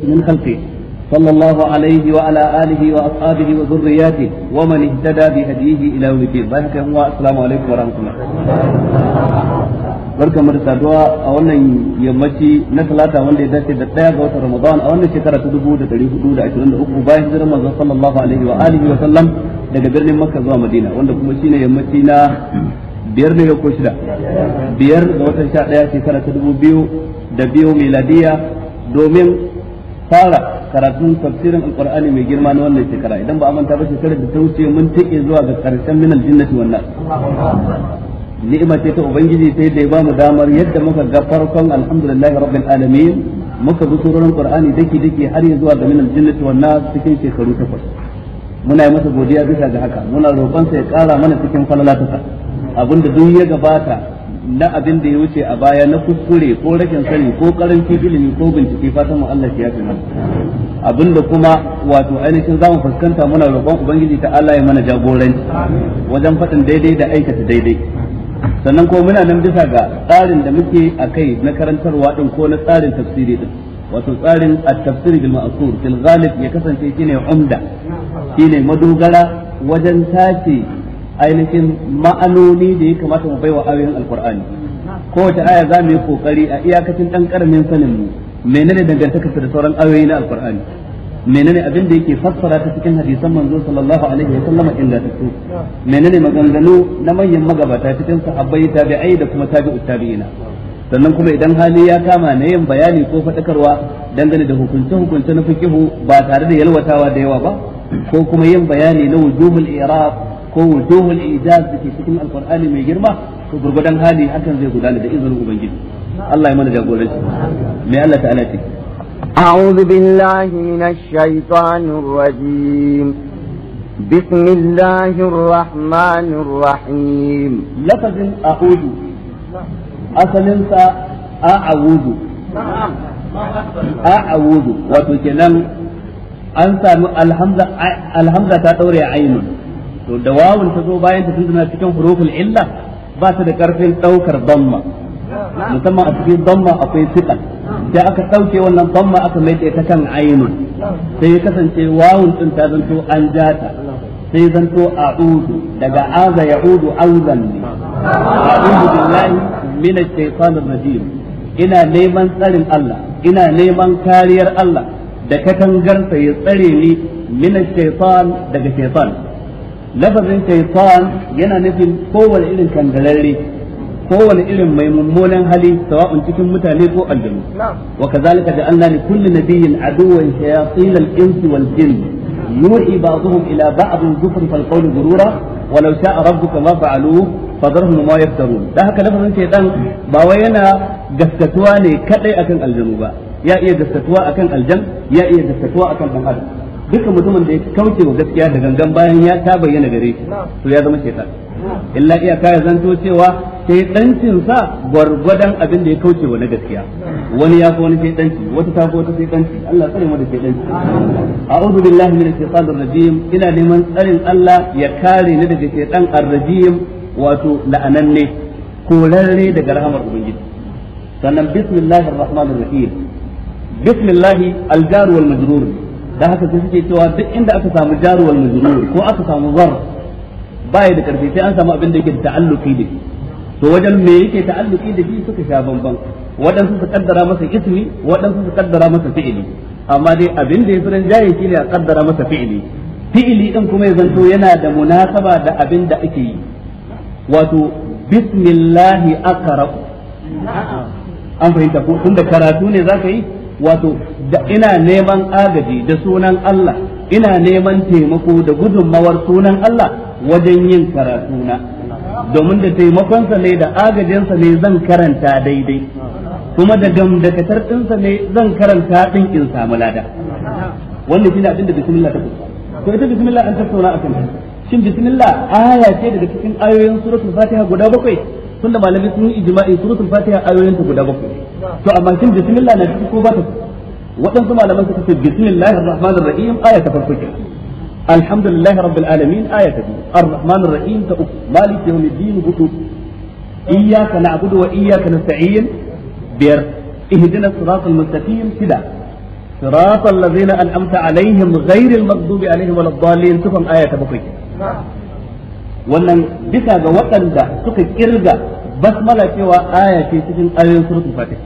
من خلقه صلى الله عليه وعلى آله وأصحابه وذرياته ومن اهتدى بهديه إلى يوم الدين. السلام عليكم ورحمة الله. Barkan mu da saduwa a wannan yammaci na talata wanda ya dace da 1 ga watan Ramadan a wannan shekara ta 1423 bayan hijirar manzon sallallahu alaihi wa alihi wa sallam daga birnin Makka zuwa Madina, wanda kuma shine yammaci na 5 ne ko 6 5 ga watan 11 shekara ta 2002 miladiya, domin fara karatun tafsirin alqur'ani mai girma na wannan shekara. Idan ba a manta ba, shekarar da ta wuce mun tike zuwa ga karshen min aljinnati wan nas. Ni'ima ce ta ubangiji sai da ya bamu damar yadda muka ga farkon alhamdulillahi rabbil alamin, muka bi surorin qur'ani daki daki har ya zuwa ga min aljinnati wan nas cikin shekaru 8. Muna yi masa godiya bisa ga haka, muna roƙon sa ya ƙara mana cikin falalatarsa. Abinda duk ya gabata na abin da ya wuce a baya na kuskure ko rashin sani ko karancin ilimi ko bincike, fatan mu Allah ya yafe mana. Abinda kuma wato ainihin zamu fuskanta, muna roƙon ubangiji ta Allah ya mana jagoranci wajen faɗin daidai da aikata daidai. Sannan ko muna nan bisa ga tsarin da muke a kai na karantarwa din ko na tsarin tafsiri din, wato tsarin at-tafsir bil ma'thur fil ghalib ya kasance shine umda, shine madogara wajen tace ainihin ma'anoni da ya kamata mu baiwa ayoyin alqur'ani. Kowace aya za mu yi kokari a iyakacin dan karamin sanin mu menene dangantakarsa da sauran ayoyi na alqur'ani, menene abin da yake fassara ta cikin hadisan manzo sallallahu alaihi wa sallam ingantattu, menene maganganu na manyan magabata cikin sahabbai, tabi'ai da kuma tabi'ut tabi'ina. Sannan kuma idan hali ya kama na yin bayani ko fadakarwa dangane da hukunce hukunce na fiqihu ba tare da yalwatawa da yawa ba, ko kuma yin bayani na wujuhul i'rab ko wujuhul ijaz da ke cikin alqur'ani mai girma, to gurgudan hali hakan zai gudana da izinin ubangiji. Allah ya mana jagoranci. Mai Allah ta'ala ce: أعوذ بالله من الشيطان الرجيم، بسم الله الرحمن الرحيم. لفظ أعوذ أصلنسا أعوذ أعوذ، وتكلم أنت الحمزة، الحمزة تطوري عين da wawun ta zo bayan ta tunda cikin huruful illa ba ta da karfin daukar damma, musamman a cikin damma akwai siqal, sai aka ɗauke wannan damma aka mai ta kan ainun, sai ya kasance wawun din ta zanto an jata, sai zanto a'udu daga aza ya'udu auzan ne. A'udhu billahi minash shaitanir rajim, ina neman tsarin Allah, ina neman kariyar Allah da katangarsa ya tsare ni minash shaitan, daga shaitan. Lafazin shaitan yana nufin kowane irin kangararre, kowane irin mai mummunan hali, sawa'un cikin mutane ko aljanu. Wa kazalika ja'alna li kulli nabiyyin aduwwan shayatin al-insi wal jinn yuhi ba'dhum ila ba'd zukhruf al-qawli ghurura walau sha'a rabbuka ma fa'aluhu fadharhum ma yaftarun. Dan haka lafazin shaytan ba wai yana gaskatuwa ne kadai akan aljanu ba, ya iya gaskatuwa akan aljan, ya iya gaskatuwa akan dan adam. Dukkan mutumin da ya kauce wa gaskiya da gangan bayan ya ta bayyana gare shi, to ya zama shaytan. Illa iyaka ya zanto cewa shaidancin sa gwargwadon abin da ya kauce wa na gaskiya. Wani ya fi wani shaidanci, wata ta fi wata shaidanci. Allah tsare mu da shaidanci. A'udhu billahi minash shaitanir rajim, ina neman tsarin Allah ya kare ni daga shaitan ar-rajim, wato la'ananne, korarre daga rahamar ubangiji. Sannan bismillahir rahmanir rahim, bismillahi al-jar wal majrur. Da haka sai suke cewa duk inda aka samu jar wal majrur ko aka samu zarf baya da karfi, sai an samu abin da yake da ta'alluqi da shi. To wajen me yake ta'alluqi da shi suka sha bamban, waɗansu su kaddara masa ismi, waɗansu su kaddara masa fi'ili. Amma dai abin da ya fi rinjaye shine a kaddara masa fi'ili. Fi'ili din kuma ya zanto yana da munasaba da abin da ake yi. Wato bismillahi aqra, an fahimta ko? Tunda karatu ne zaka yi, wato da ina neman agaji da sunan Allah, ina neman taimako da gudunmawar sunan Allah wajen yin karatuna, domin da taimakonsa ne da agajinsa ne zan karanta daidai, kuma da gamdakatar ɗinsa ne zan karanta ɗin in samu lada. Wannan shine abin da bismillah ta kusa. To ita bismillah an tattauna akan ta. Shin bismillah aya ce daga cikin ayoyin suratul fatiha guda 7? Tunda malamai sun yi ijma'i suratul fatiha ayoyin ta guda 7. To amma shin bismillah na ciki ko ba ta? Waɗansu malaman suka ce bismillahir rahmanir rahim aya ta farko kenan, alhamdulillahi rabbil alamin aya ta biyu, arrahmanir rahim ta uku, maliki yawmiddin hudu, iyyaka na'budu wa iyyaka nasta'in biyar, ihdinas siratal mustaqim shida, Siratal ladzina an'amta alaihim ghairil maghdubi alaihim waladdallin, tukun aya ta 7. Wannan bisa ga waɗanda suka kirga basmala cewa aya ce cikin ayoyin suratul Fatiha.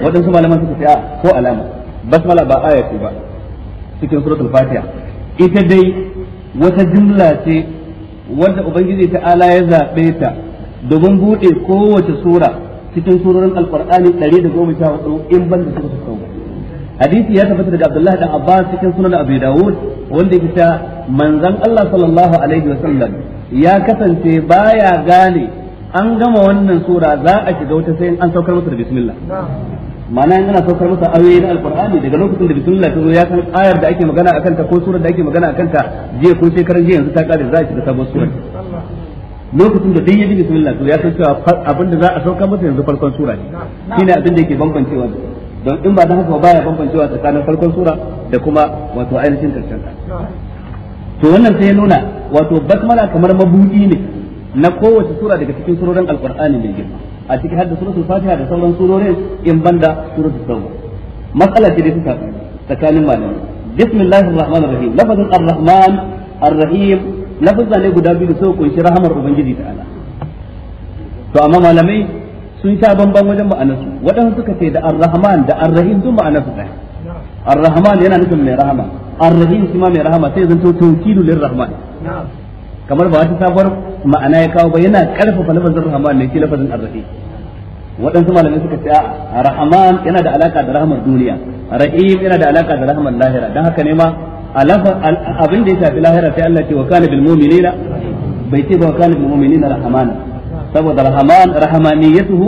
Waɗansu malaman suka ce a ko alama basmala ba aya ce ba cikin suratul Fatiha, ita dai wata jumla ce wanda Ubangiji ta'ala ya zaɓe ta domin buɗe kowace sura cikin surorin Alƙur'ani 114 in ban da suratul Tauba. Hadisi ya tabbata daga Abdullahi dan Abbas cikin sunan Abi Dawud, wanda yake ta manzon Allah sallallahu alaihi wa sallam ya kasance baya gane an gama wannan sura za a shiga wata sai an saukar masa da bismillah. Ma'ana in ana saukar masa ayoyi na Alqur'ani daga lokacin da bismillah ta zo ya san ayar da ake magana akan ta ko surar da ake magana akan ta jiya ko shekaran jiya yanzu ta kare, za a shiga sabon sura. Lokacin da duk ya ji bismillah to ya san cewa abin da za a saukar masa yanzu farkon sura ne. Shine abin da yake bambancewa, don in ba da haka baya bambancewa tsakanin farkon sura da kuma wato ainihin karshen ta. To wannan sai ya nuna wato basmala kamar mabudi ne na kowace sura daga cikin surorin Alqur'ani mai girma, a cikin hadda suratul Fatiha da sauran surorin in banda suratul Tauba. Matsala ce da ta tsakanin malamai. Bismillahir rahmanir rahim, lafazin ar-rahman ar-rahim lafazan ne guda biyu da suka kunshi rahamar Ubangiji ta'ala. To amma malamai sun sha bamban wajen ma'anarsu. Waɗansu suka ce da ar-rahman da ar-rahim duk ma'anarsu ɗaya. Ar-rahman yana nufin mai rahama, ar-rahim shi ma mai rahama, sai zanto tawkilu lir-rahman. Kamar ba wata sabuwar ma'ana ya kawo ba, yana karfafa lafazin rahman ne shi lafazin ar-rahim. Waɗansu malamai suka ce a rahman yana da alaka da rahamar duniya, rahim yana da alaka da rahamar lahira. Dan haka ne ma abin da ya shafi lahira sai Allah ce wa kana bil mu'minina, bai ce ba wa kana bil mu'minina rahmana, saboda rahman rahmaniyatuhu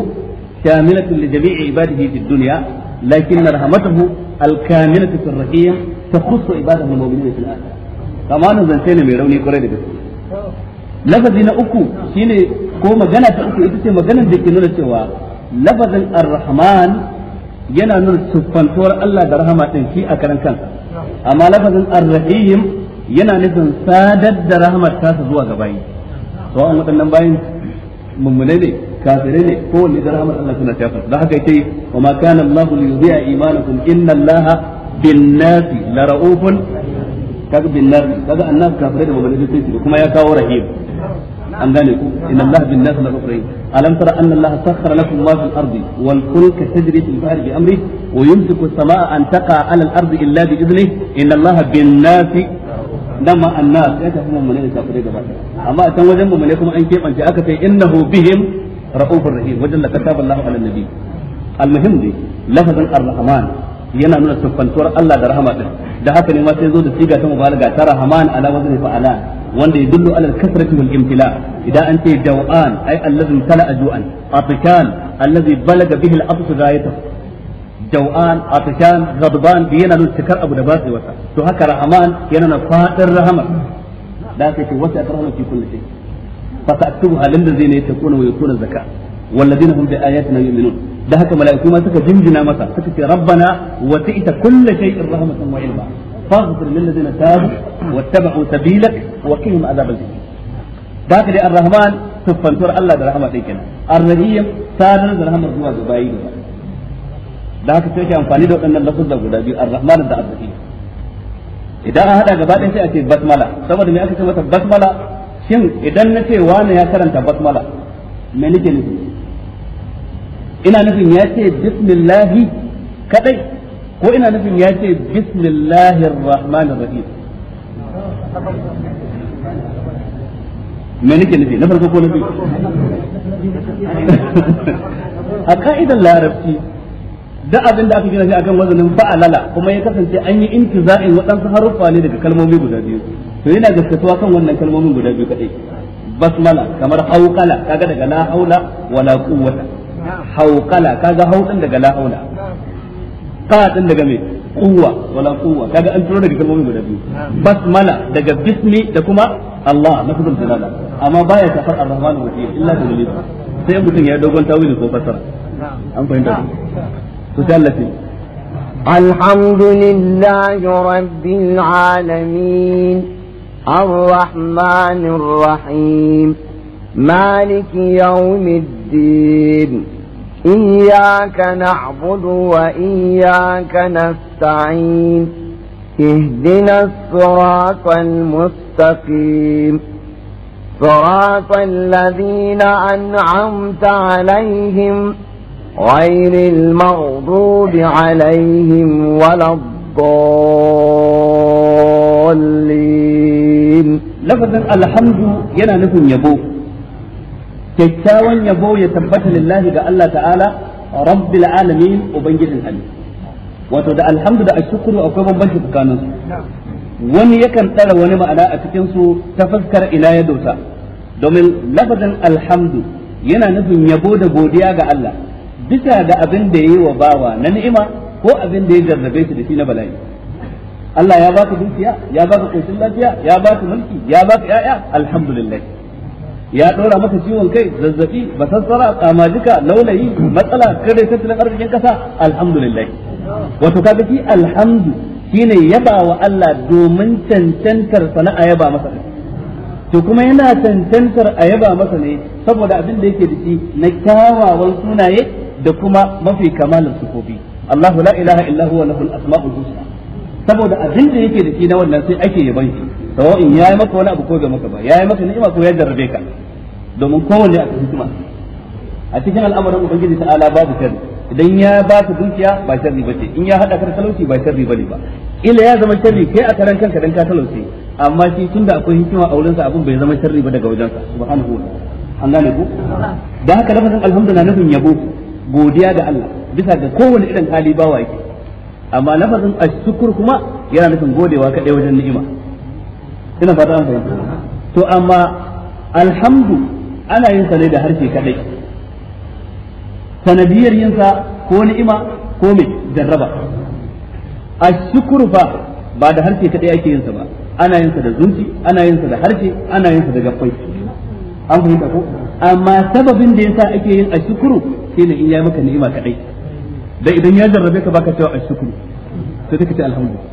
shamilatun li jami'i ibadihi fid dunya, lakin rahmatuhu al-kamilatu fir rahim takhussu ibadahu al-mu'minina fil akhirah. Kama nan zance ne mai rauni kwarai da gaske. Lafazi na uku shine ko magana ta uku ita ce maganar da ke nuna cewa lafazin ar-rahman yana nuna siffantuwar Allah da rahama din shi a karan kansa, amma lafazin ar-rahim yana nufin sadar da rahamar tasa zuwa ga bayi. To an waɗannan bayin mummune ne, kafirai ne, kowanne da rahamar Allah suna shafa. Da haka yake wa ma kana Allah li yudhi'a imanakum inna Allah bin nasi la ra'ufun. Kaga bin nasi, kaga annas kafirai da mummune sun shiga, kuma ya kawo rahim. An gane ku, inna Allah bin nasi la ra'ufun rahim. Alam tara anna Allah sakhkhara lakum ma fil ardi wal fulka tajri fil bahri bi amrihi wa yumsiku as-samaa'a an taqa 'ala al-ardi illa bi idnihi inna Allah bin nasi. Dama annas ya tafi mummune da kafirai gaba ɗaya, amma a can wajen mummune kuma an keɓance aka ce innahu bihim ra'ufur rahim, wajen la kataba Allahu ala nabi. Almuhim dai lafazin ar-rahman yana nuna siffantuwar Allah da rahama din, da haka ne ma sai zo da siga ta mubalaga ta rahman ala wazni fa'ala, wanda ya dullu ala al-kasrati wal imtila. Idan an ce jaw'an ay allazi tala'a ju'an, atishan allazi balaga bihi al-atsh ghayatahu, jaw'an atishan ghadban bi yana nuna cikar abu da batsi wasa. To haka rahman yana nuna fadin rahama, da haka ce wasa rahama fi kulli shay fa sa'tubuha lil ladzina yattaquna wa yutuna zakat wal ladzina hum bi ayatina yu'minun. Da haka mala'iku ma suka jinjina masa suka ce rabbana wasi'ta kulli shay'in rahmatan wa ilma faghfir lil ladzina tabu wattaba'u sabilak wa qihim adhabal jahim. Da haka dai ar-rahman siffantuwar Allah da rahama din kenan, ar-rahim sadar da rahamar zuwa ga bayi gaba. Da haka sai ke amfani da waɗannan lafuzza guda biyu ar-rahman da ar-rahim. Idan an hada gaba ɗaya sai a ce basmala. Saboda me aka ce mata basmala? Shin idan na ce wani ya karanta basmala me nake nufi? Ina nufin ya ce bismillahi kadai, ko ina nufin ya ce bismillahir rahmanir rahim? Me nake nufi na farko ko na biyu? A ka'idar larabci da abin da aka gina shi akan wazanin fa'alala kuma ya kasance an yi intiza'in waɗansu haruffa ne daga kalmomi guda biyu, to yana gaskatuwa kan wannan kalmomin guda biyu kadai. Basmala kamar hauqala, kaga daga la haula wala quwwata, hauqala kaga haudin daga la haula, qa din daga me quwwa wala quwwa, kaga an turo daga kalmomin guda biyu. Basmala daga bismi da kuma Allah lafzul jalala, amma baya tafar ar-rahman ar-rahim illa bi dalil, sai mutum ya dogon tawili ko fasara. An fahimta ku? To sai Allah ce alhamdulillahi rabbil alamin arrahmanir rahim maliki yawmiddin إياك نعبد وإياك نستعين اهدنا الصراط المستقيم صراط الذين أنعمت عليهم غير المغضوب عليهم ولا الضالين. لفظ الحمد yana nufin yabo, kyakkyawan yabo ya tabbata lillahi ga Allah ta'ala rabbil alamin ubangijin halittu. Wato da alhamdu da ashkuru akwai bambanci tsakanin su. Wani yakan tsara wani ma'ana a cikin su ta fuskar ila ya dosa, domin lafazin alhamdu yana nufin yabo da godiya ga Allah bisa ga abin da yayi wa bawa na ni'ima ko abin da ya jarrabe shi da shi na bala'i. Allah ya baka dukiya, ya baka koshin lafiya, ya baka mulki, ya baka yaya, alhamdulillah. Ya dora maka ciwon kai, zazzabi, basassara, tsamajika, laulayi, matsala, kare tattalin arzikin kasa, alhamdulillah. Wato kaga shi alhamdu shine yaba wa Allah domin cancantar sana'a yaba masa. To kuma yana cancantar a yaba masa ne saboda abin da yake da shi na kyawawan sunaye da kuma mafi kamalar sufofi. Allahu la ilaha illa huwa lahul asma'ul husna. Saboda abin da yake da shi na wannan sai ake yaban shi, sawa'in yayi maka wani abu ko bai maka ba, yayi maka ni'ima ko ya jarrabe ka, domin kowanne a hikima a cikin al'amarin ubangiji ta'ala babu sharri. Idan ya ba ka dukiya ba sharri bace, in ya hada ka da talauci ba sharri bane ba. Ila ya zama sharri kai a karan kanka dan ka talauci, amma shi tunda akwai hikima a wurinsa abin bai zama sharri ba daga wajensa subhanahu wa ta'ala. An gane ku? Dan haka lafazin alhamdulillah nufin yabo, godiya ga Allah bisa ga kowane irin hali bawa yake. Amma lafazin ashkur kuma yana nufin godewa kadai wajen ni'ima. Ina fata an fahimta. To amma alhamdu ana yin sa ne da harshe kadai, sanadiyar yin sa ko ni'ima ko mai jarraba. Ashkuru fa ba da harshe kadai ake yin sa ba, ana yin sa da zuci, ana yin sa da harshe, ana yin sa da gabbai. An fahimta ko? Amma sababin da yasa ake yin ashkuru shine in ya maka ni'ima kadai. Dan idan ya jarrabe ka baka cewa ashkuru, sai ka ce alhamdulillah.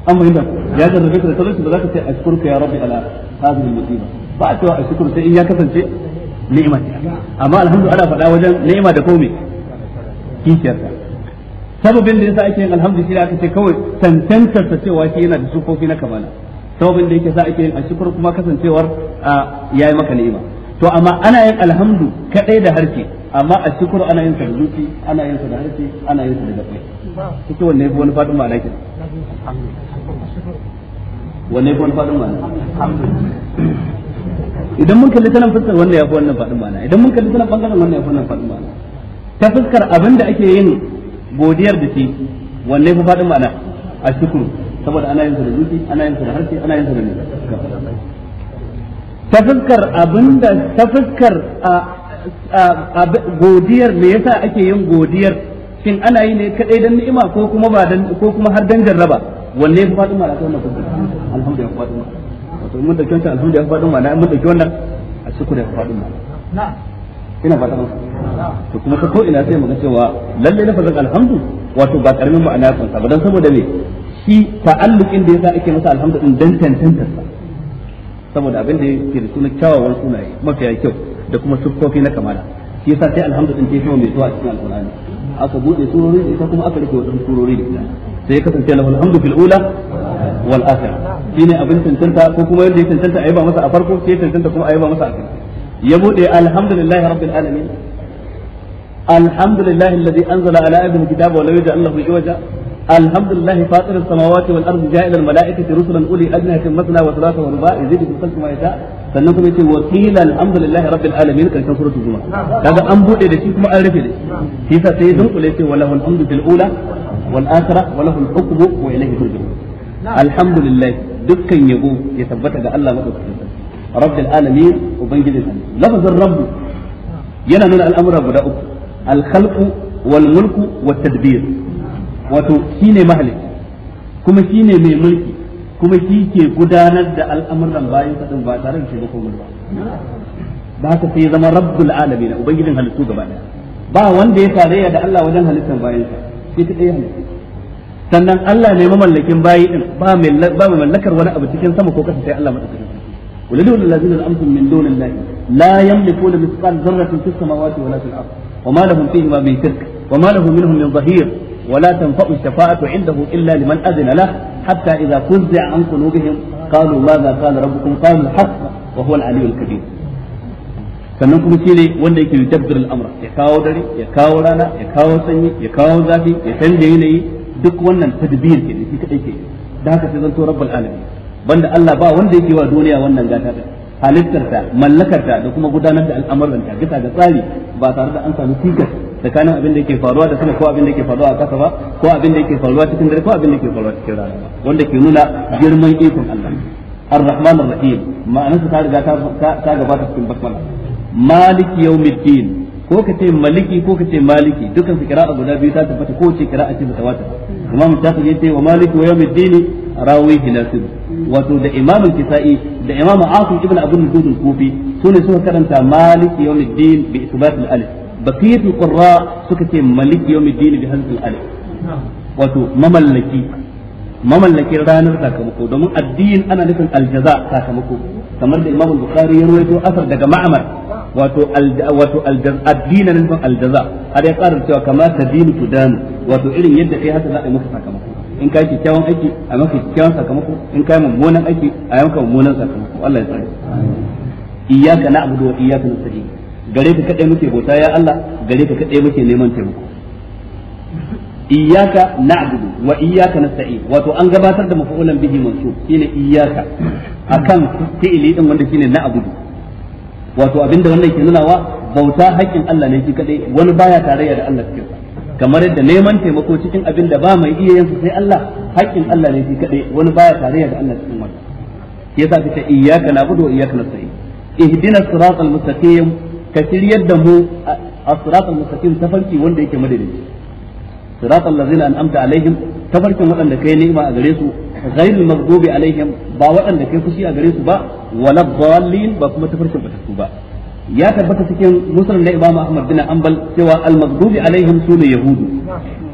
An fahimta? Ya jarrabe ka da talauci ba za ka ce ashkuruka ya rabbi ala hadhihi al-musiba ba, a cewa ashkuru sai in ya kasance ni'ima ce. Amma alhamdu ana faɗa wajen ni'ima da komai kishiyarta. Sababin da yasa ake yin alhamdu shi aka ce kawai tantantar sa cewa shi yana da sufofi na kamala. Sababin da yake sa ake yin ashkuru kuma kasancewar yayi maka ni'ima. To amma ana yin alhamdu kadai da harshe, amma ashkuru ana yin sa da zuci, ana yin sa da harshe, ana yin sa da gabbai. Kike wanne yafi wani fadin ma'ana kenan? Wanne yafi wani fadin ma'ana? Idan mun kalli tanan fuskar wannan yafi wannan fadin ma'ana, idan mun kalli tanan bangaren wannan yafi wannan fadin ma'ana. Ta fuskar abin da ake yin godiyar da shi wanne yafi fadin ma'ana? Ashkuru, saboda ana yin sa da zuci, ana yin sa da harshe, ana yin sa da ne. Ta fuskar abinda ta fuskar godiyar me yasa ake yin godiyar, shin ana yi ne kadai dan ni'ima ko kuma ba dan ko kuma har dan jarraba, wanne yafi fadin ma'ana ta wannan fuskar? Alhamdulillah fadin ma'ana. Wato mun dauki wancan alhamdulillah fadin ma'ana, mun dauki wannan ashkuru ya fadin ma'ana. Ina fata mun. To kuma ta ko ina sai muga cewa lalle lafazin alhamdu wato ba karamin ma'ana kunsa ba, dan saboda me shi ta'alluqin da yasa ake masa alhamdu din dan tantantar sa, saboda abin da yake da sunan kyawawan sunaye mafiya kyau da kuma siffofi na kamala. Shi yasa sai alhamdu din ke mai zuwa cikin alqur'ani, aka bude surori da ita kuma aka rike wadannan surori da ita, sai ya kasance lahu alhamdu fil ula wal akhirah. Shine abin tantanta ko kuma yadda ya tantanta ayi ba masa a farko, sai ya tantanta kuma ayi ba masa a ƙarshe. Ya bude alhamdulillahi rabbil alamin, alhamdulillahi alladhi anzala ala abdihi kitaba wa lam yaj'al lahu iwaja, alhamdulillahi fatir as-samawati wal ardi ja'ila al-mala'ikati rusulan uli ajnihatin mathna wa thulatha wa ruba' yazidu fil khalqi ma yasha. Sannan kuma yace wa qila alhamdulillahi rabbil alamin karshen suratul zumar. Kaga an bude da shi kuma an rufe da shi. Shi yasa sai dunkule sai walahu alhamdu fil ula wal akhirah wa lahu al-hukmu wa ilayhi turja'un. Alhamdulillah dukkan yabo ya tabbata ga Allah madaukakin sarki rabbil alamin ubangijin halittu. Lafazin rabbu yana nuna al'amura guda uku: al-khalqu wal mulku wat tadbir. Wato shine mahalicci kuma shine mai mulki kuma shi ke gudanar da al'amuran bayan sa din ba tare da taimakon wani ba. Da haka sai ya zama rabbul alamin ubangijin halittu gaba daya. Ba wanda ya tarayya da Allah wajen halittar bayan sa, shi kadai halitta. Sannan Allah ne mamallakin bayi din, ba mai mallakar wani abu cikin sama ko kasa sai Allah madaukakin sarki. Waladu allazina amtum min dunillahi la yamlikuna mithqal dharratin fis samawati wala fil ard Wa ma lahum fihi ma min shirk wa ma lahu minhum min zahir wa la tanfa'u shafa'atu 'indahu illa liman adhina lahu hatta idha fuzzi'a an qulubihim qalu madha qala rabbukum qalu al-haqq wa huwa al-'aliyyul kabir. Sannan kuma shine wanda yake yudabbir al-amra, ya kawo dare, ya kawo rana, ya kawo sanyi, ya kawo zafi, ya canja yanayi, duk wannan tadbir ke shi kadai ke. Da haka sai zanto rabbul alamin. Banda Allah ba wanda yake wa duniya wannan gata da halittarta, mallakarta da kuma gudanar da al'amuranta bisa ga tsari ba tare da an samu cikas tsakanin abin da yake faruwa da sama ko abin da yake faruwa a kasa ba, ko abin da yake faruwa cikin dare ko abin da yake faruwa cikin rana ba, wanda ke nuna girman ikon Allah. Ar-Rahman Ar-Rahim ma'anarsa ta riga ta gabata cikin basmala. Maliki yawmiddin, ko ka ce maliki ko ka ce maliki, dukkan su kira'a guda biyu ta tabbata, ko ce kira'a ce mutawatir. Imam Shafi'i yace wa maliki wa yawmiddin rawihi nasir, wato da Imam Kisa'i da Imam Asim ibn Abu Nujud al-Kufi sune suka karanta maliki yawmiddin bi isbat al-alif, baqiyatul qurra suka ce maliki yawmiddin bi hazf al-alif, wato mamallaki, mamallakin ranar sakamako, domin addin ana nufin aljaza sakamako, kamar da Imam Bukhari ya ruwaito asar daga Ma'mar, wato addina nufin aljaza, har ya ƙara cewa kama tadinu tudanu, wato irin yadda kai haka za a yi maka sakamako, in kai kyakkyawan aiki a maka kyakkyawan sakamako, in kai mummunan aiki a yi maka mummunan sakamako. Allah ya tsare. Iyyaka na'budu wa iyyaka nasta'in, gare ka kadai muke bauta ya Allah, gare ka kadai muke neman taimako. Iyyaka na'budu wa iyyaka nasta'in, wato an gabatar da mafa'ulan bihi mansub shine iyyaka akan fi'ili din wanda shine na'budu, wato abinda wannan ke nunawa bauta haƙƙin Allah ne shi kadai, wani baya tarayya da Allah cikin sa, kamar yadda neman taimako cikin abin da ba mai iya yin sa sai Allah, haƙƙin Allah ne shi kadai, wani baya tarayya da Allah cikin wannan. Yasa kace iyyaka na'budu wa iyyaka nasta'in. Ihdina siratal mustaqim, ka shiryar da mu as-siratal mustaqim, tafarki wanda yake madaidaici. Siratal ladzina an'amta alaihim, tafarkin waɗanda kai ni'ima a gare su, ghairil maghdubi alaihim, ba waɗanda kai fushi a gare su ba, wala dhallin, ba kuma tafarkin batattu ba. Ya tabbata cikin musnad na Imam Ahmad bin Hanbal cewa al-maghdubi alaihim sune yahudu,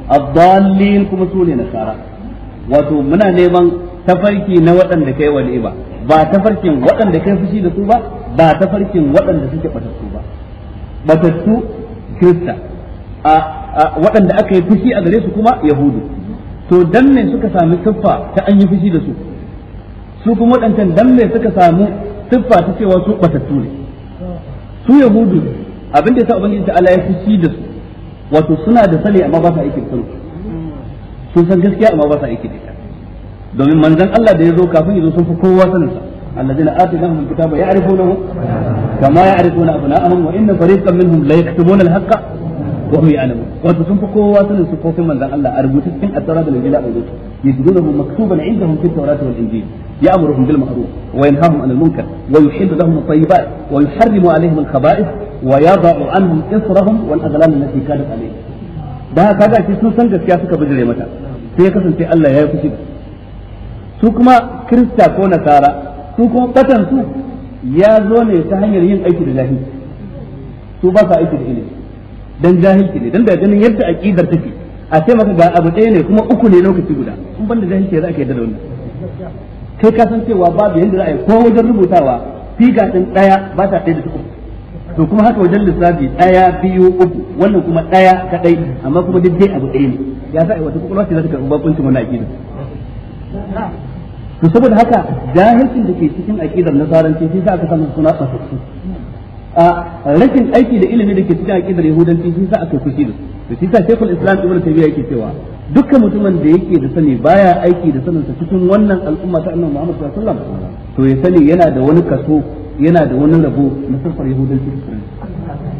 ad-dallin kuma sune nasara. Wato muna neman tafarki na waɗanda kai wa ni'ima, ba tafarkin waɗanda kai fushi da su ba, ba tafarkin waɗanda suke batattu ba. Batattu Kirista, a waɗanda aka yi fushi a gare su kuma yahudu. To dan me suka sami siffa ta an yi fushi da su, su kuma waɗancan dan me suka samu siffa ta cewa su batattu ne? Su yahudu abin da yasa ubangiji ta'ala ya fushi da su, wato suna da sani amma ba sa aiki da sani, sun san gaskiya amma ba sa aiki da ita. Domin manzon Allah da ya zo kafin ya zo sun fi kowa sanin sa, allazina atainahum alkitaba ya'rifunahu kama ya'rifuna abna'ahum wa inna fariqan minhum la yaktumuna al-haqqa wa hum ya'lamun. Wato sun fi kowa sanin sifofin manzon Allah a rubuce cikin at-Taurat da Injila a rubuce, yajidunahu maktuban indahum fit Taurat wal Injil, ya'muruhum bil ma'ruf wa yanhahum 'anil munkar wa yuhillu lahum at-tayyibat wa yuharrimu 'alayhim al-khaba'ith wa yada'u 'anhum israhum wal aghlal allati kanat 'alayhim. Da kaga shi sun san gaskiya suka bijire mata, sai ya kasance Allah ya yi fushi da su. Kuma Kirista ko Nasara su kuma batan su ya zo ne ta hanyar yin aiki da jahilci, su ba sa aiki da ilimi dan jahilci ne, dan da ganin yadda aqidar take a ce maka ga abu ɗaya ne kuma uku ne lokaci guda, in banda jahilci za ka yadda da wannan? Kai ka san cewa babu yadda za a yi ko wajen rubutawa figa din ɗaya ba ta ɗaya da uku, to kuma haka wajen lissafi ɗaya biyu uku, wannan kuma ɗaya kaɗai, amma kuma duk dai abu ɗaya ne. Ya sa wata kwakwalwa ce za ta karɓi bakuncin wannan aqidar? To saboda haka jahilcin da ke cikin aqidar nasaranci sai sa aka samu suna tsafaffu, a rashin aiki da ilimi da ke cikin aqidar yahudanci shi sa aka fushi da su. To shi sa Sheikhul Islam Ibn Taymiyyah yake cewa dukkan mutumin da yake da sani baya aiki da sanin sa cikin wannan al'umma ta Annabi Muhammad sallallahu alaihi wasallam, to ya sani yana da wani kaso, yana da wani rabo na sifar yahudanci.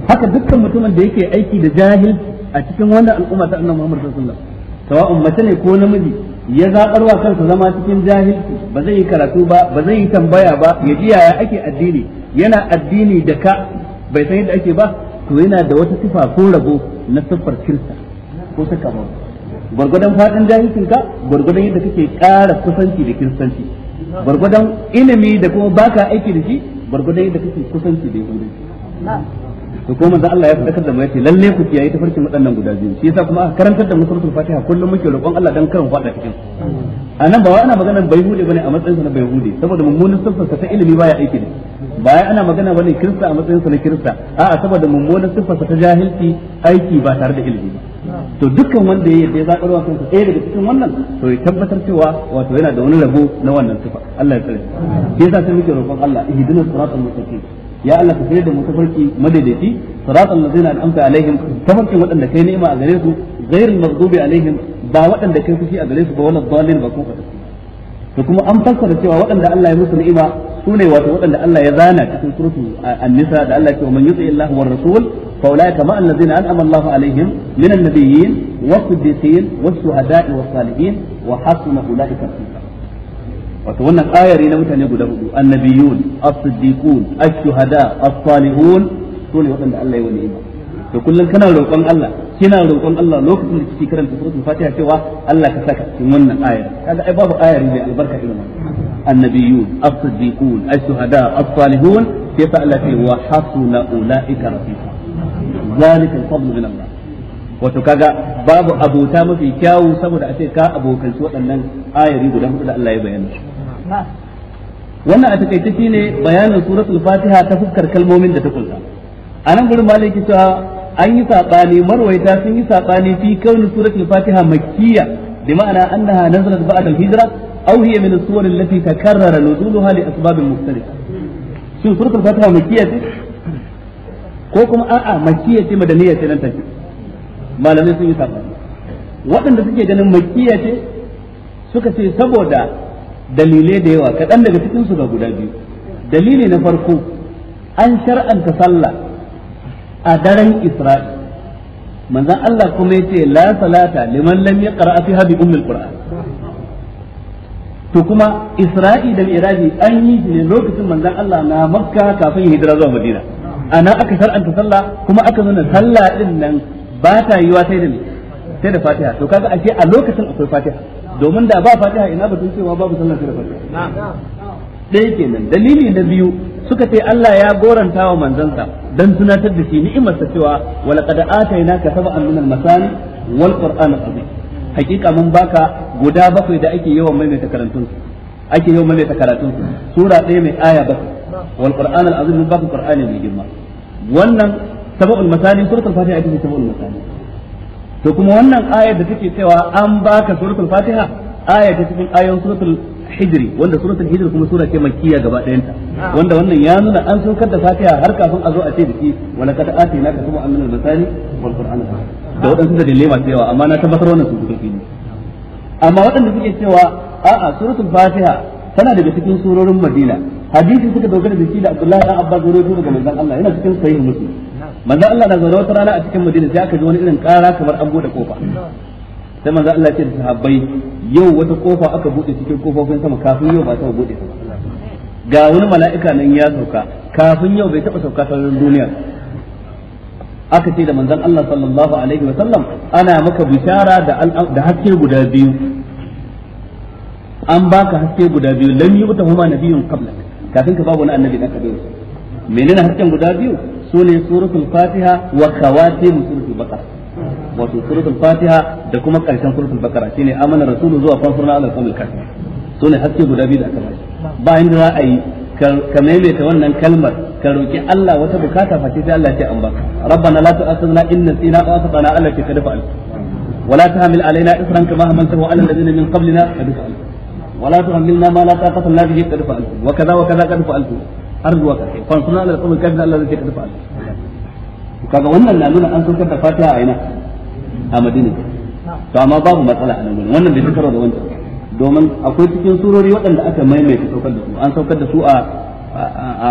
Haka dukkan mutumin da yake aiki da jahil a cikin wannan al'umma ta Annabi Muhammad sallallahu alaihi wasallam, sawa'un mace ne ko namiji, ya zaɓarwa kansa zama cikin jahilci, ba zai yi karatu ba, ba zai yi tambaya ba, ya ji yaya ake addini, yana addini da ka bai san yadda ake ba, to yana da wata sifa ko rabo na siffar Kirista ko saka ba. Gwargwadon faɗin jahilcin ka, gwargwadon yadda kake ƙara kusanci da kiristanci, gwargwadon ilimi da kuma baka aiki da shi, gwargwadon yadda kake kusanci da yahudanci. To kuma manzo Allah ya fadakar da mu yace lalle ku kiyaye tafarkin waɗannan guda biyu. Shi yasa kuma aka karantar da mu suratul Fatiha, kullum muke roƙon Allah dan karin fada cikin. Anan ba wai ana maganar bai hude bane a matsayin sa na bai hude, saboda mummunan siffar sa ta ilimi baya aiki da Bayan ana magana bane kirista a matsayin sa na kirista, a'a saboda mummunan siffarsa ta jahilci, aiki ba tare da ilimi ba. To dukkan wanda ya yarda ya zaɓar wa kansa ɗaya daga cikin wannan, to ya tabbatar cewa wato yana da wani rabo na wannan sifa. Allah ya tsare. Shi yasa sai muke roƙon Allah, ihdinas siratal mustaqim, ya Allah ka sayar da mu tafarki madaidaici, siratal ladzina an'amta alaihim, tafarkin waɗanda kai ni'ima a gare su, ghairil maghdubi alaihim, ba waɗanda kai fushi a gare su ba, wala dhalin, ba kuma fatassi. To kuma an fassara cewa waɗanda Allah ya musu ni'ima su ne wato waɗanda Allah ya zana cikin suratu an-nisa, da Allah ya ce man yuti Allah war rasul fa ulaika ma allazina an'ama Allahu alaihim minan nabiyyin was-siddiqin was-shuhada'i was-salihin wa hasuna ulaika rafiqa. Wato wannan ayari na mutane guda hudu, annabiyun, as-siddiqun, ash-shuhada, as-salihun, su ne waɗanda Allah ya wa ni'ima. To kullum kana roƙon Allah, kina roƙon Allah lokacin da kike karanta suratul Fatiha cewa Allah ka saka cikin wannan ayar. Kaga ai babu ayar mai albarka irin wannan. Annabiyun, as-siddiqun, ash-shuhada, as-salihun, sai fa Allah ce wa hasuna ulaika rafiqa. Zalika al-fadlu min Allah. Wato kaga babu abota mafi kyawu saboda a ce ka abokanci waɗannan ayari guda hudu da Allah ya bayyana. Wannan a takaice shine bayanin suratul Fatiha ta fuskar kalmomin da ta kunsa. A nan gurin malaki cewa an yi saɓani, marwaita sun yi saɓani fi kauni suratul Fatiha makkiya, bi ma'ana annaha nazalat ba'da al-hijra aw hiya min as-suwar allati takarrara nuzuluha li asbabin mukhtalifa. Shin suratul Fatiha makkiya ce ko kuma a'a makkiya ce madaniya ce nan take? Malamai sun yi saɓani. Waɗanda suke ganin makkiya ce suka ce saboda dalilai da yawa, kaɗan daga cikin su ga guda biyu. Dalili na farko, an shar'anta sallah a daren Isra'i, manzon Allah kuma yace la salata liman lam yaqra fiha bi ummil qur'an. To kuma Isra'i da Mi'raji an yi shi ne lokacin manzon Allah na Makka kafin hijira zuwa Madina. Ana aka shar'anta sallah, kuma aka nuna sallah din nan ba ta yiwa sai da sai da Fatiha. To kaga ashe a lokacin akwai Fatiha, domin da ba Fatiha ina batun cewa babu sallah sai da Fatiha. Ɗaya kenan. Dalili na biyu, suka ce Allah ya goranta wa manzansa dan tunatar da shi ni'imarsa cewa wa laqad atainaka sab'an min al-masani wal qur'an al-azim. Hakika mun baka guda bakwai da ake yawan maimaita karantun su, ake yawan maimaita karatun su, sura ɗaya mai aya bakwai, wal qur'an al-azim, mun baka qur'ani mai girma. Wannan sab'ul masani, suratul Fatiha ita ce sab'ul masani. To kuma wannan ayar da take cewa an baka suratul Fatiha, aya ta cikin ayoyin suratul Hijri, wanda suratul Hijri kuma sura ce makkiya gaba ɗayanta, wanda wannan ya nuna an saukar da Fatiha har kafin a zo a ce da shi wa laqad atainaka sab'an min al-masani wal qur'an da waɗansu dalilai masu yawa, amma na tabbatar wannan sun fito fili. Amma waɗanda suke cewa a'a suratul Fatiha tana daga cikin surorin Madina, hadisi suka dogara da shi da Abdullahi dan Abbas rawaito daga manzon Allah, yana cikin sahih Muslim. Manzon Allah na zaune wata rana a cikin Madina, sai aka ji wani irin ƙara kamar an bude kofa. Sai manzo Allah ya ce da sahabbai, yau wata kofa aka bude cikin kofofin sama, kafin yau ba ta bude ta ba. Ga wani mala'ika nan ya sauka, kafin yau bai taba sauka sararin duniya. Aka ce da manzon Allah sallallahu alaihi wa sallam, ana maka bishara da haske guda biyu, an baka haske guda biyu, lam yubtahuma nabiyyun qablak, kafin ka babu wani annabi da aka bai. Menene hasken guda biyu? Sune suratul Fatiha wa khawatim suratul Baqara, wato suratul Fatiha da kuma karshen suratul Baqara, shine amana rasulu zuwa fansurna ala qawmil kafirin. Sune haske guda biyu da aka bashi. Ba inda za a yi ka maimaita wannan kalmar ka roki Allah wata bukata face sai Allah ya ce an baka. Rabbana la tu'akhidhna in nasina aw akhtana, Allah ce ka dafa al. Wala tahmil alaina isran kama hamaltahu ala alladhina min qablina, ka dafa al. Wala tuhammilna ma la taqata lana bihi, qad fa'altu wa kaza wa kaza qad fa'altu, har zuwa karshe fansurna ala qawmil kafirin, Allah zai ce qad fa'altu. Kaga wannan na nuna an saukar da Fatiha a ina? A Madina. To amma babu matsala a nan gurin, wannan bai karo da wancan, domin akwai cikin surori waɗanda aka maimaita saukar da su, an saukar da su a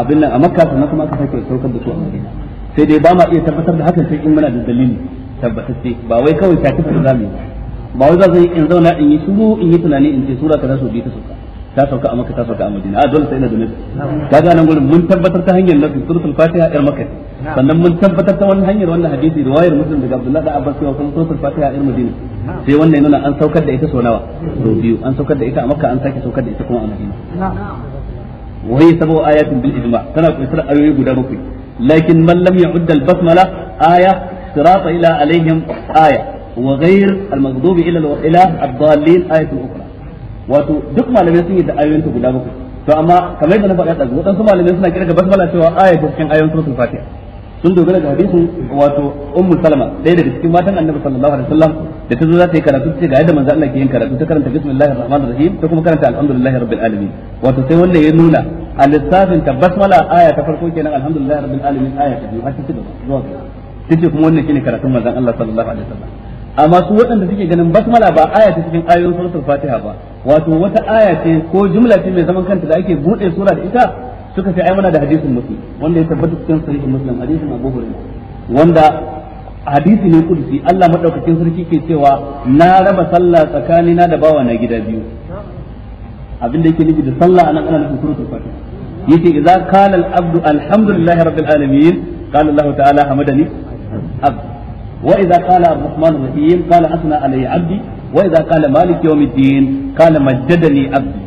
abin nan a Makka, sannan kuma aka sake saukar da su a Madina. Sai dai ba ma iya tabbatar da hakan sai in muna da dalili tabbatacce, ba wai kawai shafi da zamu yi ba. Wai za in zauna in yi shiru in yi tunani in ce sura kaza so biyu ta sauka, ta sauka a Makka, ta sauka a Madina, a dole sai ina da nabi. Kaga nan gurin mun tabbatar ta hanyar nabi suratul Fatiha yar Makka, sannan mun tabbatar ta wannan hanyar wannan hadisi riwayar Muslim daga Abdullah da Abbas cewa kuma suratul Fatiha yar Madina. Sai wannan ya nuna an saukar da ita so nawa? So biyu. An saukar da ita a Makka, an sake saukar da ita kuma a Madina. Wa hiya sab'u ayatin bil ijma', tana kunsar ayoyi guda bakwai. Lakin man lam ya'ud al basmala aya, sirata ila alaihim aya, wa ghayr al maghdubi ila ila ad-dallin ayatun ukhra. Wato duk malamai sun yi da ayoyinta guda bakwai. To amma kamar yadda na faɗa ɗazu, waɗansu malamai suna kirga basmala cewa aya ta cikin ayoyin suratul Fatiha. Sun dogara da hadisin wato Ummu Salama, ɗaya daga cikin matan Annabi sallallahu alaihi wasallam, da ta zo za ta yi karatu, ce ga yadda manzo Allah ke yin karatu, ta karanta bismillahir rahmanir rahim, ta kuma karanta alhamdulillahi rabbil alamin. Wato sai wannan ya nuna a lissafin ta basmala aya ta farko kenan, alhamdulillahi rabbil alamin aya ta biyu, har ta gaba zuwa tace kuma wannan shine karatun manzon Allah sallallahu alaihi wasallam. Amma su waɗanda suke ganin basmala ba aya ta cikin ayoyin suratul Fatiha ba, wato wata aya ce ko jumla ce mai zaman kanta da ake bude sura da ita, suka ce ai muna da hadisin Muslim wanda ya tabbata cikin sahih Muslim, hadisin Abu Hurairah, wanda hadisi ne kudusi. Allah madaukakin sarki ke cewa na raba sallah tsakanina da bawa na gida biyu. Abinda yake nufi da sallah anan ana nufin suratul Fatiha. Yace idza qala al-abdu alhamdulillahi rabbil alamin qala Allah ta'ala hamadani abd, wa idza qala ar-rahman ar-rahim qala asna alayya abdi, wa idza qala malik yawmiddin qala majjadani abdi,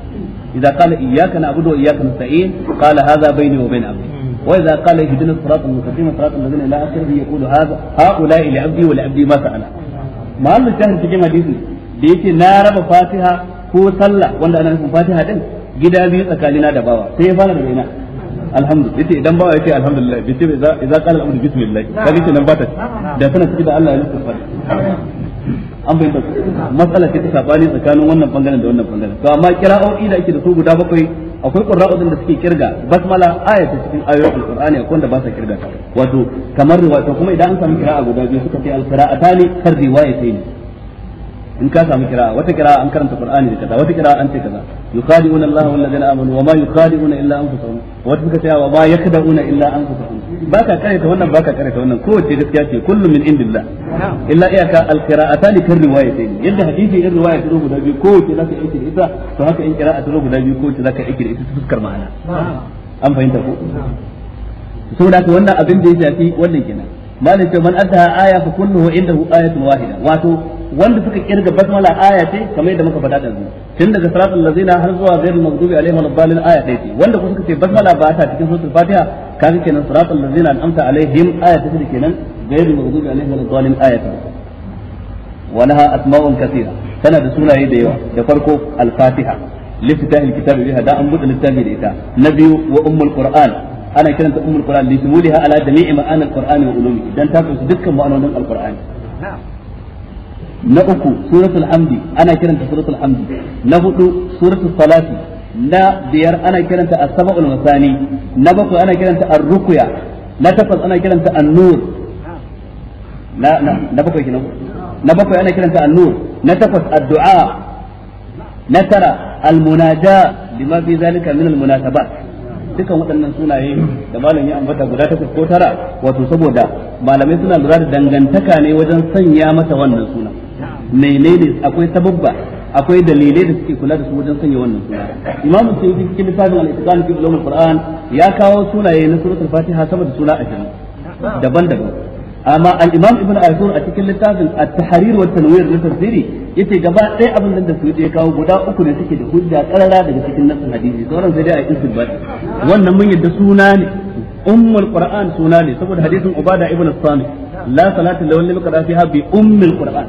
idza qala iyyaka na'budu wa iyyaka nasta'in qala hadha bayni wa bayna abdi, wa idza qala ihdina as-sirata al-mustaqim sirata alladhina ila akhirih yaqulu hadha ha'ula'i li 'abdi wa li 'abdi ma sa'ala. Mahallu shahid cikin hadisi da yake na raba Fatiha ko sallah wanda ana nufin Fatiha din gida biyu tsakanina da bawa, sai ya fara da ina alhamdu. Yace idan bawa yace alhamdulillah, bai ce idza qala al-abdu bismillah, kaga kenan ba ta da tana ciki da Allah ya nufa. An bayyana matsala ce ta sabani tsakanin wannan bangaren da wannan bangaren. To amma kira'o'i da ake da su guda bakwai, akwai qurra'u da suke kirga basmala aya ta cikin ayoyin alqur'ani, akwai wanda ba sa kirga ta. Wato kamar riwaya kuma idan an samu kira'a guda biyu suka ce al-qira'atani kar riwayatayn. In ka samu kira'a, wata kira'a an karanta qur'ani da kaza, wata kira'a an ce kaza, yukhadi'una Allah wal ladina amanu wa ma yukhadi'una illa anfusahum, wata suka ce wa ma yakhda'una illa anfusahum. Baka karanta wannan, baka karanta wannan, kowace gaskiya ce, kullu min indillah. Illa iyaka al-qira'atani kan riwayatayn. Yadda hadisi in riwaya ta zo guda biyu kowace zaka aiki da ita, to haka in qira'a ta zo guda biyu kowace zaka aiki da ita ta fuskar ma'ana. An fahimta ko? Saboda haka wannan abin da ya shafi wannan kenan. Malai ce man addaha aya fa kulluhu indahu ayatun wahida. Wato wanda suka kirga basmala aya ce kamar yadda muka faɗa yanzu, tun daga siratal ladzina har zuwa ghairil maghdubi alaihim waladdallin aya ɗaya ce. Wanda kuma suka ce basmala ba ta cikin suratul Fatiha, kaga kenan siratal ladzina an'amta alaihim aya ta ce kenan, ghairil maghdubi alaihim waladdallin aya ta. Walaha asma'un kathira, tana da sunaye da yawa. Da farko al-Fatiha liftahil kitabi biha, da an buɗe littafi da ita. Na biyu wa ummul qur'an, ana kiranta ummul qur'an li shumuliha ala jami'i ma'anil qur'ani wa ulumihi, dan ta kunshi dukkan ma'anonin al-qur'ani. Na uku suratul hamdi, ana kiranta suratul hamdi. Na hudu suratul salati. Na biyar ana kiranta as-sab'ul masani. Na bakwai ana kiranta ar-ruqya. Na takwas ana kiranta an-nur. Na na bakwai kenan. Na bakwai ana kiranta an-nur. Na takwas ad-du'a. Na tara al-munaja lima fi zalika min al-munasabat. Dukan waɗannan sunaye da malam ya ambata guda takwas ko tara, wato saboda malamai suna lura da dangantaka ne wajen sanya mata wannan suna. Menene akwai sababba, akwai dalilai da suke kula da su wajen sanya wannan suna. Imam Suyuti cikin littafin al-Itqan fi ulum al-Qur'an ya kawo sunaye na suratul Fatiha sama da suna 20 daban-daban. Amma al-Imam Ibn Ashur a cikin littafin at-Tahrir wa tanwir na tafsiri yace gaba ɗaya abin da Suyuti ya kawo guda uku ne suke da hujja karara daga cikin nassin hadisi, sauran sai dai a istinbat. Wannan mun yadda suna ne ummul Qur'an, suna ne saboda hadisin Ubada ibn as-Samit, la salata liman lam yaqra fiha bi ummil Qur'an.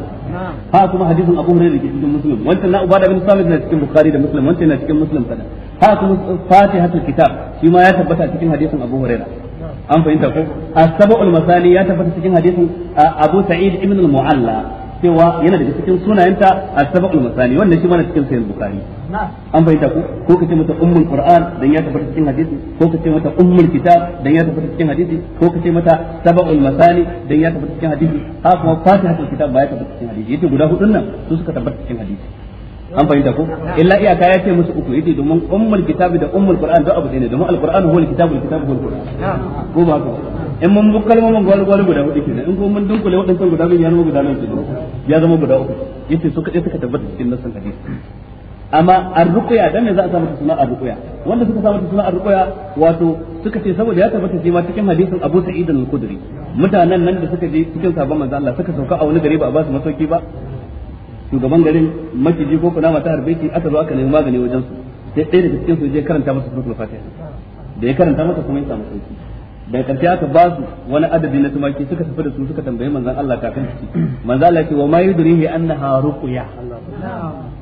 Ha kuma hadisin Abu Hurairah ke cikin Muslim, wancan na Ubada ibn Samit na cikin Bukhari da Muslim, wancan na cikin Muslim kada. Ha kuma Fatihatul Kitab shi ma ya tabbata cikin hadisin Abu Hurairah. An fahimta ko? As-sab'ul masani ya tabbata cikin hadisin Abu Sa'id ibn al-Mu'alla cewa yana daga cikin sunayenta as-sab'ul masani, wannan shi ma na cikin Sahih Bukhari. An fahimta ko? Ko kace mata ummul Qur'an dan ya tabbata cikin hadisi, ko kace mata ummul kitab dan ya tabbata cikin hadisi, ko kace mata sab'ul masani dan ya tabbata cikin hadisi. Ha kuma Fatihatul Kitab ba ya tabbata cikin hadisi. Yace guda hudun nan su suka tabbata cikin hadisi. An fahimta ko? Illa iyaka ya ce musu uku, yace domin ummul kitab da ummul Qur'an duk abu ne, domin al-Qur'an huwa al-kitab wal kitab huwa al-Qur'an. Ko ba haka? In mun bi kalmomin gwal-gwal guda hudu kenan, in kuma mun dunkule waɗancan guda biyu ya zama guda nawa kenan? Ya zama guda uku. Yace su kaɗai suka tabbata cikin nassin hadisi. Amma ar-ruqya dan me za a sa mata suna ar-ruqya? Wanda suka sa mata suna ar-ruqya wato suka ce saboda ya tabbata shi ma cikin hadisin Abu Sa'id al-Khudri, mutanen nan da suka je cikin sabon manzo Allah suka sauka a wani gari ba a ba su masauki ba, shugaban garin maciji ko kunama ta harbe shi, aka zo aka nemi magani wajen su, sai ɗaya daga cikin su je karanta masa suratul Fatiha, da ya karanta masa kuma ya samu sauki. Da karshe aka ba su wani adadi na tumaki suka tafi da su suka tambayi manzon Allah kafin su ci. Manzon Allah ya ce wa ma yudrihi annaha ruqya.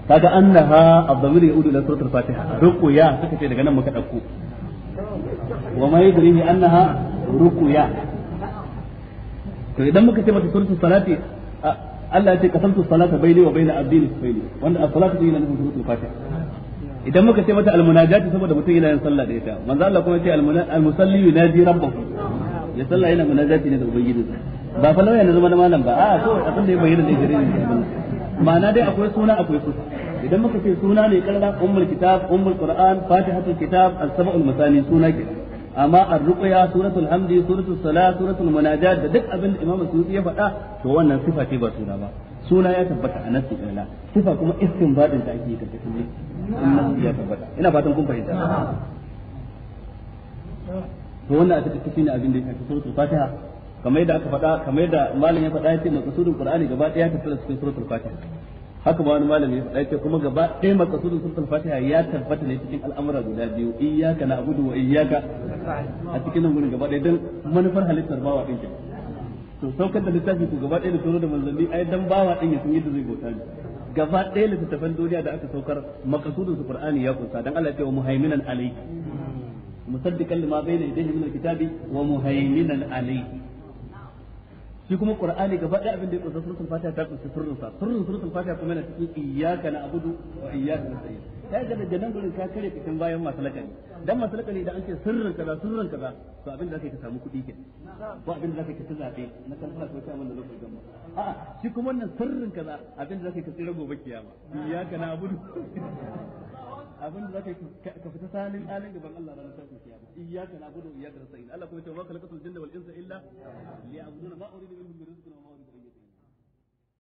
Kaga annaha ad-damir yaudu ila suratul Fatiha. Ruqya suka ce daga nan muka dauko. Wa ma yudrihi annaha ruqya. To idan muka ce mata suratul salati, Allah ya ce qasamtu salata baini wa baina abdi nisfaini, wanda as-salatu yana nufin suratul Fatiha. Idan muka ce mata almunajati saboda mutum yana yin sallah da ita, manzo Allah kuma ya ce almusalli yunaji rabbahu, ya sallah yana munajati ne da ubangijinsa. Ba fa lauya na zama na malam ba, a'a ko abin da ya bayyana da gare ni ma'ana dai akwai suna akwai suna. Idan muka ce suna ne karara ummul kitab, ummul qur'an, fatihatul kitab, as-sab'ul masani suna ke. Amma ar-ruqya, suratul hamdi, suratul salat, suratul munajat da duk abin da Imam Suyuti ya faɗa to wannan sifa ce ba suna ba. Suna ya tabbata a nassi karara, sifa kuma istinbadin da ake yi karkashin ne nassi ya tabbata. Ina fatan kun fahimta. To wannan a take shine abin da ya shafi suratul Fatiha. Kamar yadda aka faɗa, kamar yadda malam ya faɗa yace maqsudul Qur'ani gaba ɗaya ta tabbata cikin suratul Fatiha. Haka ba wani malami ya faɗa yace kuma gaba ɗaya maqsudul suratul Fatiha ya tabbata ne cikin al'amura guda biyu, iyyaka na'budu wa iyyaka, a cikin nan gurin gaba ɗaya dan manufar halittar bawa ɗin kenan. To saukar da littafi ku gaba ɗaya da turo da manzanni ai dan bawa ɗin ya san yadda zai bauta ne. Gaba ɗaya littattafan duniya da aka saukar maqsudun su Qur'ani ya kunsa, dan Allah ya ce wa muhaiminan alayhi musaddiqan lima bayna yadayhi min alkitabi wa muhaiminan alayhi. Shi kuma Qur'ani gaba ɗaya abin da ya kunsa suratul Fatiha ta kunsa sirrin sa, sirrin suratul Fatiha kuma yana cikin iyyaka na'budu wa iyyaka nasta'in. Kai ga daga nan gurin ka kare cikin bayan masu lakani, dan masu lakani idan an ce sirrin kaza sirrin kaza to abin da zaka ka samu kuɗi ke, ko abin da zaka ka ci zabe na kansala ko chairman da local government. A'a shi kuma wannan sirrin kaza abin da zaka ka tsira gobe kiyama, iyyaka na'budu, abin da zaka ka fita salin alin gaban Allah ranar tashin kiyama, iyyaka na'budu wa iyyaka nasta'in. Allah kuma ya ce wa khalaqatul jinna wal insa illa liya'buduna ma uridu minhum min rizqin wa ma